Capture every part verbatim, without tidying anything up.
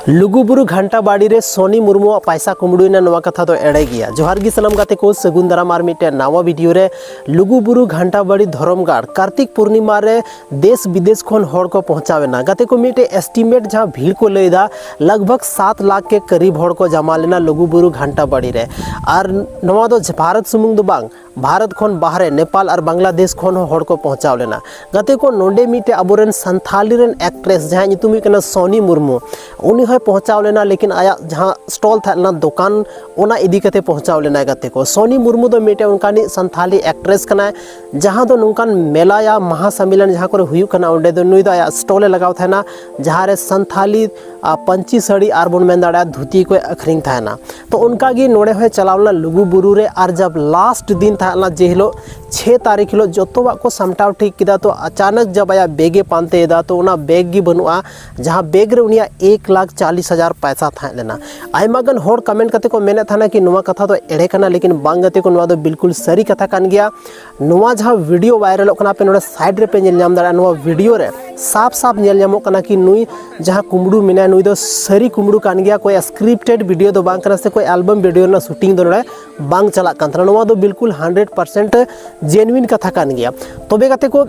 ᱞᱩᱜᱩᱵᱩᱨᱩ ᱜᱷᱟᱱᱴᱟ ᱵᱟᱲᱤ ᱨᱮ ᱥᱚᱱᱤ ᱢᱩᱨᱢᱩᱣᱟᱜ ᱯᱟᱭᱥᱟ ᱠᱩᱢᱵᱽᱲᱩᱭᱮᱱᱟ, ᱱᱚᱣᱟ ᱠᱟᱛᱷᱟ ᱫᱚ ᱮᱲᱮ ᱜᱮᱭᱟ᱾ ᱡᱚᱦᱟᱨ ᱜᱮ ᱥᱟᱱᱟᱢ ᱜᱟᱛᱮ ᱠᱚ, ᱥᱟᱹᱜᱩᱱ ᱫᱟᱨᱟᱢ ᱟᱨ ᱢᱤᱫᱴᱮᱱ ᱱᱟᱣᱟ ᱵᱷᱤᱰᱤᱭᱳ ᱨᱮ᱾ ᱞᱩᱜᱩᱵᱩᱨᱩ ᱜᱷᱟᱱᱴᱟ ᱵᱟᱲᱤ ᱫᱷᱚᱨᱚᱢ ᱜᱟᱲ ᱠᱟᱨᱛᱤᱠ ᱯᱩᱨᱱᱤᱢᱟ ᱨᱮ ᱫᱮᱥ ᱵᱤᱫᱮᱥ ᱠᱷᱚᱱ ᱦᱚᱲ ᱠᱚ ᱯᱚᱦᱪᱟᱣ ᱮᱱᱟ᱾ ᱜᱟᱛᱮ ᱠᱚ, ᱢᱤᱫᱴᱮᱡ ᱮᱥᱴᱤᱢᱮᱴ ᱡᱟᱦᱟᱸ ᱵᱷᱤᱲ ᱠᱚ ᱞᱟᱹᱭ ᱮᱫᱟ, ᱞᱟᱜᱽ ᱵᱷᱟᱜᱽ ᱥᱟᱛ ᱞᱟᱠᱷ ᱠᱮ ᱠᱟᱨᱤᱵ ᱦᱚᱲ ᱠᱚ ᱡᱟᱢᱟ ᱞᱮᱱᱟ ᱞᱩᱜᱩᱵᱩᱨᱩ ᱜᱷᱟᱱᱴᱟ ᱵᱟᱲᱤ ᱨᱮ᱾ ᱟᱨ ᱱᱚᱣᱟ ᱫᱚ ᱵᱷᱟᱨᱚᱛ ᱥᱩᱢᱩᱝ ᱫᱚ ᱵᱟᱝ, ᱵᱷᱟᱨᱚᱛ ᱠᱷᱚᱱ ᱵᱟᱦᱨᱮ ᱱᱮᱯᱟᱞ ᱟᱨ ᱵᱟᱝᱞᱟᱫᱮᱥ ᱠᱷᱚᱱ ᱦᱚᱸ ᱦᱚᱲ ᱠᱚ ᱯᱚᱦᱪᱟᱣ ᱞᱮᱱᱟ᱾ ᱜᱟᱛᱮ ᱠᱚ, ᱱᱚᱰᱮ ᱢᱤᱫᱴᱮᱡ ᱟᱵᱚᱨᱮᱱ ᱥᱟᱱᱛᱷᱟᱞᱤ ᱨᱮᱱ ᱮᱠᱴᱨᱮᱥ ᱡᱟᱦᱟᱸᱭ ᱧᱩᱛᱩᱢ ᱦᱩᱭᱩᱜ ᱠᱟᱱᱟ ᱥᱚᱱᱤ ᱢᱩᱨᱢᱩ, ᱩᱱᱤ ᱦᱚᱸᱭ ᱯᱚᱦᱪᱟᱣ ᱞᱮᱱᱟ, ᱞᱮᱠᱤᱱ ᱟᱭᱟᱜ ᱡᱟᱦᱟᱸ ᱥᱴᱚᱞ ᱛᱟᱦᱮᱸ ᱞᱮᱱᱟ, ᱫᱚᱠᱟᱱ, ᱚᱱᱟ ᱤᱫᱤ ᱠᱟᱛᱮ ᱯᱚᱦᱪᱟᱣ ᱞᱮᱱᱟᱭ᱾ ᱜᱟᱛᱮ ᱠᱚ, ᱥᱚᱱᱤ ᱢᱩᱨᱢᱩ ᱫᱚ ᱢᱤᱫᱴᱮᱡ ᱚᱱᱠᱟᱱᱤᱡ ᱥᱟᱱᱛᱷᱟᱞᱤ ᱮᱠᱴᱨᱮᱥ ᱠᱟᱱᱟᱭ, ᱡᱟᱦᱟᱸ ᱫᱚ ᱱᱚᱝᱠᱟᱱ ᱢᱮᱞᱟ ᱭᱟ ᱢᱟᱦᱟ ᱥᱚᱢᱢᱮᱞᱚᱱ ᱡᱟᱦᱟᱸ ᱠᱚᱨᱮ ᱦᱩᱭᱩᱜ ᱠᱟᱱᱟ, ᱚᱸᱰᱮ ᱫᱚ ᱱᱩᱭ ᱫᱚ ᱟᱭᱟᱜ ᱥᱴᱚᱞ ᱮ ᱞᱟᱜᱟᱣ ᱛᱟᱦᱮᱱᱟ, ᱡᱟᱦᱟᱸ ᱨᱮ ᱥᱟᱱᱛᱷᱟᱞᱤ ᱟᱨ ᱯᱟᱹᱧᱪᱤ ᱥᱟᱹᱲᱤ ᱟᱨ ᱵᱚᱱ ᱢᱮᱱ ᱫᱟᱲᱮᱭᱟᱜᱼᱟ ᱫᱷᱩᱛᱤ ᱠᱚᱭ ᱟᱹᱠᱷᱨᱤᱧ ᱛᱟᱦᱮᱱᱟ᱾ ᱛᱚ ᱚᱱᱠᱟ ᱜᱮ ᱱᱚᱰᱮ ᱦᱚᱸᱭ ᱪᱟᱞᱟᱣ ᱞᱮᱱᱟ ᱞᱩᱜᱩ ᱵᱩᱨᱩ ᱨᱮ, ᱟᱨ ᱡᱟᱵ ᱞᱟᱥᱴ ᱫᱤᱱ ᱛᱟᱦᱮᱸ ᱞᱮᱱᱟ, ᱡᱮ ᱦᱤᱞᱳᱜ ᱪᱷᱮ ᱛᱟᱹᱨᱤᱠᱷ ᱦᱤᱞᱳᱜ ᱡᱚᱛᱚᱣᱟᱜ ᱠᱚ ᱥᱟᱢᱴᱟᱣ ᱴᱷᱤᱠ ᱠᱮᱫᱟ, ᱛᱚ ᱟᱪᱟᱱᱚᱠ ᱡᱟᱵ ᱟᱭᱟᱜ ᱵᱮᱜᱽ ᱮ ᱯᱟᱱᱛᱮᱭᱮᱫᱟ, ᱛᱚ ᱚᱱᱟ ᱵᱮᱜᱽ ᱜᱮ ᱵᱟᱹᱱᱩᱜᱼᱟ, ᱡᱟᱦᱟᱸ ᱵᱮᱜᱽ ᱨᱮ ᱩᱱᱤᱭᱟᱜ ᱮᱠ ᱞᱟᱠᱷ ᱪᱟᱞᱤᱥ ᱦᱟᱡᱟᱨ ᱯᱟᱭᱥᱟ ᱛᱟᱦᱮᱸ ᱞᱮᱱᱟ᱾ ᱟᱭᱢᱟ ᱜᱟᱱ ᱦᱚᱲ ᱠᱚᱢᱮᱱᱴ ᱠᱟᱛᱮ ᱠᱚ ᱢᱮᱱᱮᱫ ᱛᱟᱦᱮᱱᱟ ᱠᱤ ᱱᱚᱣᱟ ᱠᱟᱛᱷᱟ ᱫᱚ ᱮᱲᱮ ᱠᱟᱱᱟ, ᱞᱮᱠᱤᱱ ᱵᱟᱝ ᱜᱟᱛᱮ ᱠᱚ, ᱱᱚᱣᱟ ᱫᱚ ᱵᱤᱞᱠᱩᱞ ᱥᱟᱹᱨᱤ ᱠᱟᱛᱷᱟ ᱠᱟᱱ ᱜᱮᱭᱟ᱾ ᱱᱚᱣᱟ ᱡᱟᱦᱟᱸ ᱵᱷᱤᱰᱤᱭᱳ ᱵᱷᱟᱭᱨᱟᱞᱚᱜ ᱠᱟᱱᱟ, ᱟᱯᱮ ᱱᱚᱰᱮ ᱥᱟᱭᱤᱰ ᱨᱮᱯᱮ ᱧᱮᱞ ᱧᱟᱢ ᱫᱟᱲᱮᱭᱟᱜᱼᱟ, ᱱᱚᱣᱟ ᱵᱷᱤᱰᱤᱭᱳ ᱨᱮ ᱥᱟᱯ ᱥᱟᱯ ᱧᱮᱞ ᱧᱟᱢᱚᱜ ᱠᱟᱱᱟ ᱠᱤ ᱱᱩᱭ ᱡᱟᱦᱟᱸ ᱠᱩᱢᱵᱽᱲᱩ ᱢᱮᱱᱟᱭᱟ, ᱱᱩᱭ ᱫᱚ ᱥᱟᱹᱨᱤ ᱠᱩᱢᱵᱽᱲᱩ ᱠᱟᱱ ᱜᱮᱭᱟ, ᱠᱳᱭ ᱥᱠᱨᱤᱯᱴᱮᱰ ᱵᱷᱤᱰᱤᱭᱳ ᱫᱚ ᱵᱟᱝ ᱠᱟᱱᱟ, ᱥᱮ ᱠᱳᱭ ᱮᱞᱵᱟᱢ ᱵᱷᱤᱰᱤᱭᱳ ᱨᱮᱱᱟᱜ ᱥᱩᱴᱤᱝ ᱫᱚ ᱱᱚᱰᱮ ᱵᱟᱝ ᱪᱟᱞᱟᱜ ᱠᱟᱱ ᱛᱟᱦᱮᱱᱟ᱾ ᱱᱚᱣᱟ ᱫᱚ ᱵᱤᱞᱠᱩᱞ ᱦᱟᱱᱰᱨᱮᱰ ᱯᱟᱨᱥᱮᱱᱴ ᱡᱮᱱᱩᱭᱤᱱ ᱠᱟᱛᱷᱟ ᱠᱟᱱ ᱜᱮᱭᱟ᱾ ᱛᱚᱵᱮ ᱜᱟᱛᱮ ᱠᱚ,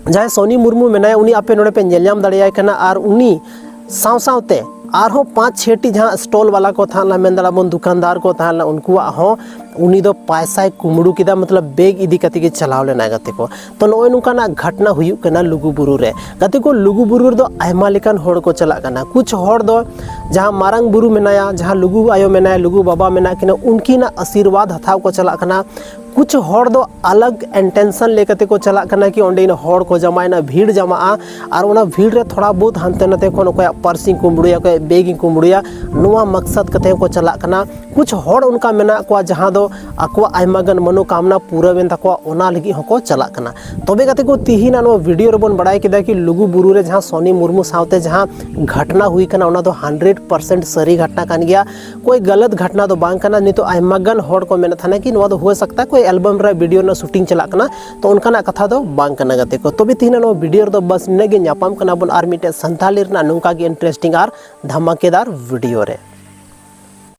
ᱡᱟᱦᱟᱸᱭ ᱥᱚᱱᱤ ᱢᱩᱨᱢᱩ ᱢᱮᱱᱟᱭᱟ, ᱩᱱᱤ ᱟᱯᱮ ᱱᱚᱰᱮ ᱯᱮ ᱧᱮᱞ ᱧᱟᱢ ᱫᱟᱲᱮᱭᱟᱭ ᱠᱟᱱᱟ, ᱟᱨ ᱩᱱᱤ ᱥᱟᱶ ᱥᱟᱶᱛᱮ ᱟᱨᱦᱚᱸ ᱯᱟᱸᱪ ᱪᱷᱮᱴᱤ ᱡᱟᱦᱟᱸ ᱥᱴᱚᱞ ᱵᱟᱞᱟ ᱠᱚ ᱛᱟᱦᱮᱸ ᱞᱮᱱᱟ, ᱢᱮᱱ ᱫᱟᱲᱮᱭᱟᱜᱼᱟ ᱵᱚᱱ ᱫᱚᱠᱟᱱᱫᱟᱨ ᱠᱚ ᱛᱟᱦᱮᱸ ᱞᱮᱱᱟ, ᱩᱱᱠᱩᱣᱟᱜ ᱦᱚᱸ ᱩᱱᱤ ᱫᱚ ᱯᱟᱭᱥᱟᱭ ᱠᱩᱢᱵᱽᱲᱩ ᱠᱮᱫᱟ, ᱢᱚᱛᱞᱚᱵ ᱵᱮᱜᱽ ᱤᱫᱤ ᱠᱟᱛᱮ ᱜᱮ ᱪᱟᱞᱟᱣ ᱞᱮᱱᱟᱭ ᱜᱟᱛᱮ ᱠᱚ᱾ ᱛᱚ ᱱᱚᱜᱼᱚᱭ ᱱᱚᱝᱠᱟᱱᱟᱜ ᱜᱷᱚᱴᱱᱟ ᱦᱩᱭᱩᱜ ᱠᱟᱱᱟ ᱞᱩᱜᱩ ᱵᱩᱨᱩ ᱨᱮ᱾ ᱜᱟᱛᱮ ᱠᱚ, ᱞᱩᱜᱩ ᱵᱩᱨᱩ ᱨᱮᱫᱚ ᱟᱭᱢᱟ ᱞᱮᱠᱟᱱ ᱦᱚᱲ ᱠᱚ ᱪᱟᱞᱟᱜ ᱠᱟᱱᱟ᱾ ᱠᱩᱪ ᱦᱚᱲ ᱫᱚ ᱡᱟᱦᱟᱸ ᱢᱟᱨᱟᱝ ᱵᱩᱨᱩ ᱢᱮᱱᱟᱭᱟ, ᱡᱟᱦᱟᱸ ᱞᱩᱜᱩ ᱟᱭᱳ ᱢᱮᱱᱟᱭᱟ, ᱞᱩᱜᱩ ᱵᱟᱵᱟ ᱢᱮᱱᱟᱜ ᱠᱤᱱᱟ, ᱩᱱᱠᱤᱱᱟᱜ ᱟᱥᱤᱨᱵᱟᱫᱽ ᱦᱟᱛᱟᱣ ᱠᱚ ᱪᱟᱞᱟᱜ ᱠᱟᱱᱟ᱾ ᱠᱩᱪ ᱦᱚᱲ ᱫᱚ ᱟᱞᱟᱜᱽ ᱤᱱᱴᱮᱱᱥᱚᱱ ᱞᱮᱠᱟᱛᱮ ᱠᱚ ᱪᱟᱞᱟᱜ ᱠᱟᱱᱟ ᱠᱤ ᱚᱸᱰᱮ ᱦᱚᱲ ᱠᱚ ᱡᱟᱢᱟᱭᱮᱱᱟ, ᱵᱷᱤᱲ ᱡᱟᱢᱟᱜᱼᱟ, ᱟᱨ ᱚᱱᱟ ᱵᱷᱤᱲ ᱨᱮ ᱛᱷᱚᱲᱟ ᱵᱚᱦᱩᱛ ᱦᱟᱱᱛᱮ ᱱᱟᱛᱮ ᱠᱷᱚᱱ ᱚᱠᱚᱭᱟᱜ ᱯᱟᱨᱥᱤᱧ ᱠᱩᱢᱵᱽᱲᱩᱭᱟ, ᱚᱠᱚᱭᱟᱜ ᱵᱮᱜᱽ ᱤᱧ ᱠᱩᱢᱵᱽᱲᱩᱭᱟ, ᱱᱚᱣᱟ ᱢᱟᱠᱥᱟᱫ ᱠᱟᱛᱮ ᱦᱚᱸᱠᱚ ᱪᱟᱞᱟᱜ ᱠᱟᱱᱟ᱾ ᱠᱩᱪ ᱦᱚᱲ ᱚᱱᱠᱟ ᱢᱮᱱᱟᱜ ᱠᱚᱣᱟ ᱡᱟᱦᱟᱸ ᱫᱚ ᱟᱠᱚᱣᱟᱜ ᱟᱭᱢᱟ ᱜᱟᱱ ᱢᱚᱱᱳᱠᱟᱢᱱᱟ ᱯᱩᱨᱟᱹᱣᱮᱱ ᱛᱟᱠᱚᱣᱟ, ᱚᱱᱟ ᱞᱟᱹᱜᱤᱫ ᱦᱚᱸᱠᱚ ᱪᱟᱞᱟᱜ ᱠᱟᱱᱟ᱾ ᱛᱚᱵᱮ ᱜᱟᱛᱮ ᱠᱚ, ᱛᱤᱦᱤᱧᱟᱜ ᱱᱚᱣᱟ ᱵᱷᱤᱰᱤᱭᱳ ᱨᱮᱵᱚᱱ ᱵᱟᱲᱟᱭ ᱠᱮᱫᱟ ᱠᱤ ᱞᱩᱜᱩ ᱵᱩᱨᱩ ᱨᱮ ᱡᱟᱦᱟᱸ ᱥᱚᱱᱤ ᱢᱩᱨᱢᱩ ᱥᱟᱶᱛᱮ ᱡᱟᱦᱟᱸ ᱜᱷᱟᱴᱱᱟ ᱦᱩᱭ ᱠᱟᱱᱟ, ᱚᱱᱟ ᱫᱚ ᱦᱟᱱᱰᱨᱮᱰ ᱯᱟᱨᱥᱮᱱᱴ ᱥᱟᱹᱨᱤ ᱜᱷᱟᱴᱱᱟ ᱠᱟᱱ ᱜᱮᱭᱟ, ᱠᱳᱭ ᱜᱟᱞᱟᱛ ᱜᱷᱟᱴᱱᱟ ᱫᱚ ᱵᱟᱝ ᱠᱟᱱᱟ᱾ ᱱᱤᱛᱚᱜ ᱟᱭᱢᱟ ᱜᱟᱱ ᱦᱚᱲ ᱠᱚ ᱢᱮᱱᱮᱫ ᱛᱟᱦᱮᱱᱟ ᱠᱤ ᱱᱚᱣᱟ ᱫᱚ ᱦᱩᱭ ᱥᱟᱠᱛᱟ ᱠᱳᱭ ᱮᱞᱵᱟᱢ ᱨᱮ ᱵᱷᱤᱰᱤᱭᱳ ᱨᱮᱱᱟᱜ ᱥᱩᱴᱤᱝ ᱪᱟᱞᱟᱜ ᱠᱟᱱᱟ, ᱛᱚ ᱚᱱᱠᱟᱱᱟᱜ ᱠᱟᱛᱷᱟ ᱫᱚ ᱵᱟᱝ ᱠᱟᱱᱟ ᱜᱟᱛᱮ ᱠᱚ᱾ ᱛᱚᱵᱮ ᱛᱤᱦᱤᱧᱟᱜ ᱱᱚᱣᱟ ᱵᱷᱤᱰᱤᱭᱳ ᱨᱮᱫᱚ ᱵᱟᱥ ᱱᱤᱱᱟᱹᱜ ᱜᱮ᱾ ᱧᱟᱯᱟᱢ ᱠᱟᱱᱟ ᱵᱚᱱ ᱟᱨ ᱢᱤᱫᱴᱮᱡ ᱥᱟᱱᱛᱟᱲᱤ ᱨᱮᱱᱟᱜ ᱱᱚᱝᱠᱟ ᱜᱮ ᱤᱱᱴᱟᱨᱮᱥᱴᱤᱝ ᱟᱨ ᱫᱷᱟᱢᱟᱠᱮᱫᱟᱨ ᱵᱷᱤᱰᱤᱭᱳ ᱨᱮ᱾